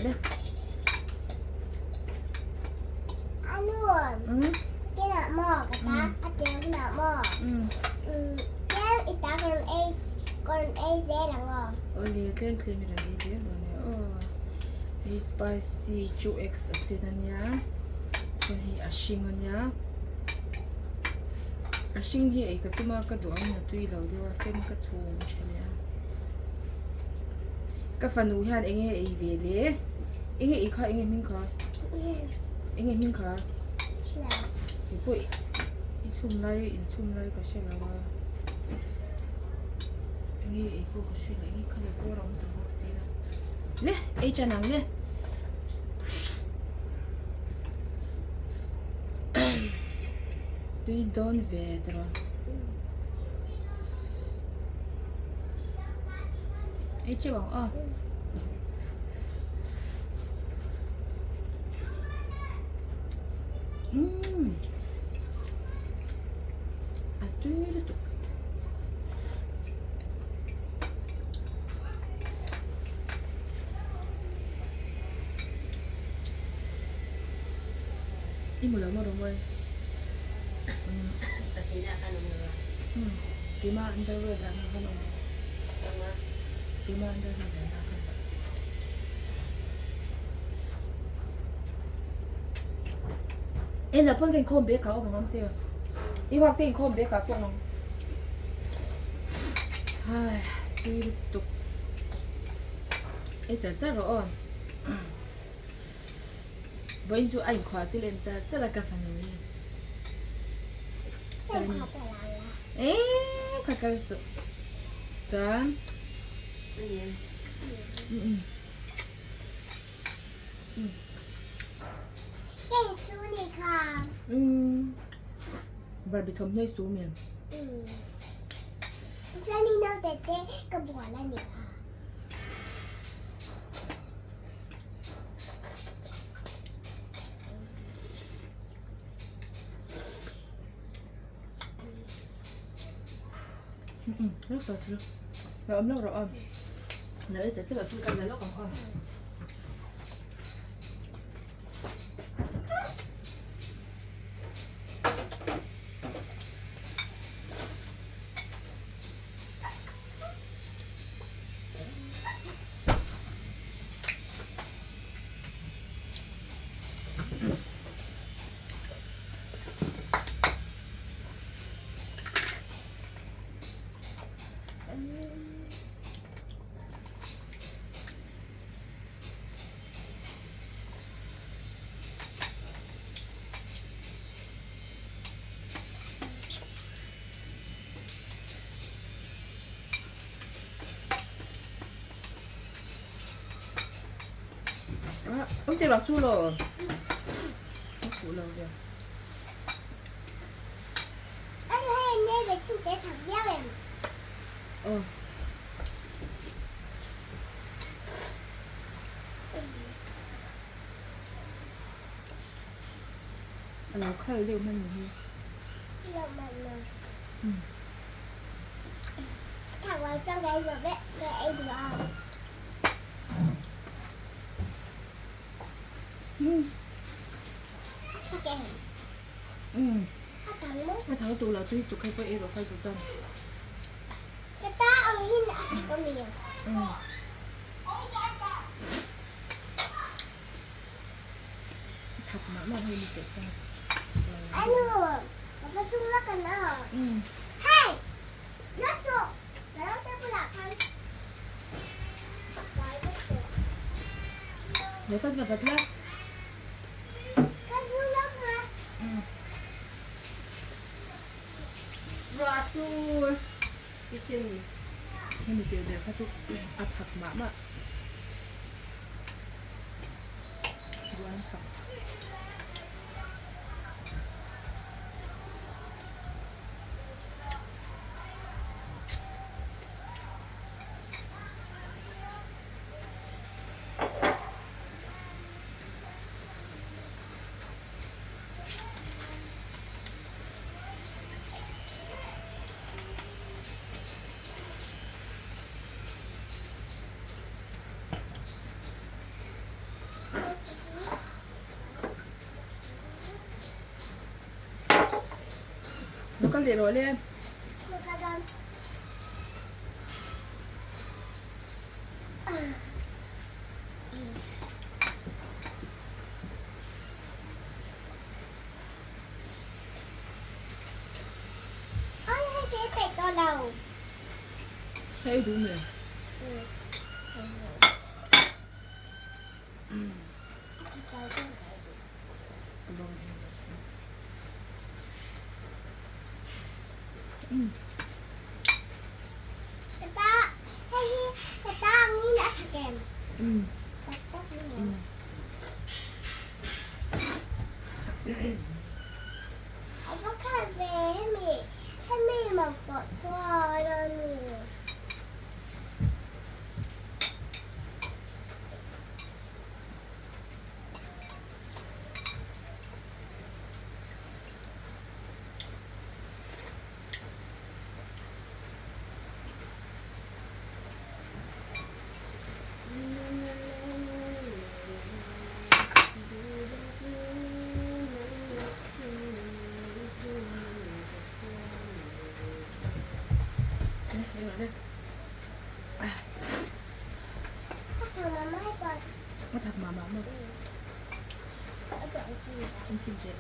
le. Anu, kinah maw ka ta a tel hunah maw tlem i ta ka rawn ei ka rawn ei zel ang aw. Awle tlem tlem i rawn ei zel dawn nia aw. Hei spicy 2x a sen a nia chuan hei a hring a nia a hring hi ei ka tum a ka duh ang in a tui lo deuh a sen ka chhum tha leh a. Ka fanu hian enge ei ve le? Enge ei kha enge hming kha? Enge hming kha? Kei pawh i chhum lai in chhum lai ka hre lo a. Enge ei pawh ka hre lo enge kha leh kawr a awm ta bawk si lo. Le ei chan ang le. Tui dawn ve tawh. Ei cheu ang aw. Umm. A tui lutuk. I mu lo maw Rawngawii? Keimah underwear dahna khan awm. Keimah underwear dahna khan. En la pawn ka inkhawm bag ah awm ang amte. I huak te inkhawm bag ah pawh awm ang. Hai, tui lutuk. Ei char char rawh aw. Vawiin chu a inkhua te lem char char a ka fanu hi. Eee kha kal suh. Chuan. Barbie thawmhnaw i su mi em? Chuan i naute te ka bual a ni kha. Awm teh lo su lo. A fuh lo ve. Aw. A lo khal deuh hman ni hi. A thang tu lo tui tuk hei pawh ei rawh khai duh chuan. Thak mah mah hei ni teh chuan. Lo kat vat vat la. Rasul Hemi tel ber kha chu a phak mah mah. Duan phak. Kal leh rawh le. Hei duh me. A thak mah mah maw? An chim teh.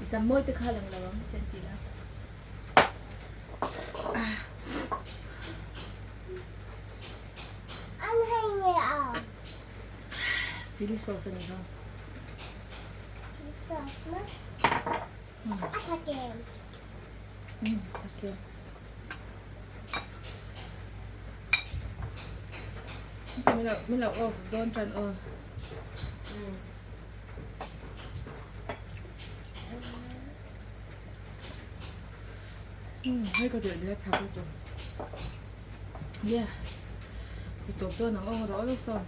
I sam mawi te kha lang lo ang ten chi la. An hei nge a? Chili sauce ani kha. Chili sauce ma? A tha kem. Tha kem. Min lo off dawn tan aw. Hei ka duh leh tha lutuk. Yeah. Ti tawp dawn ang aw rawh rawh sawn.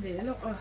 Ve lawk a.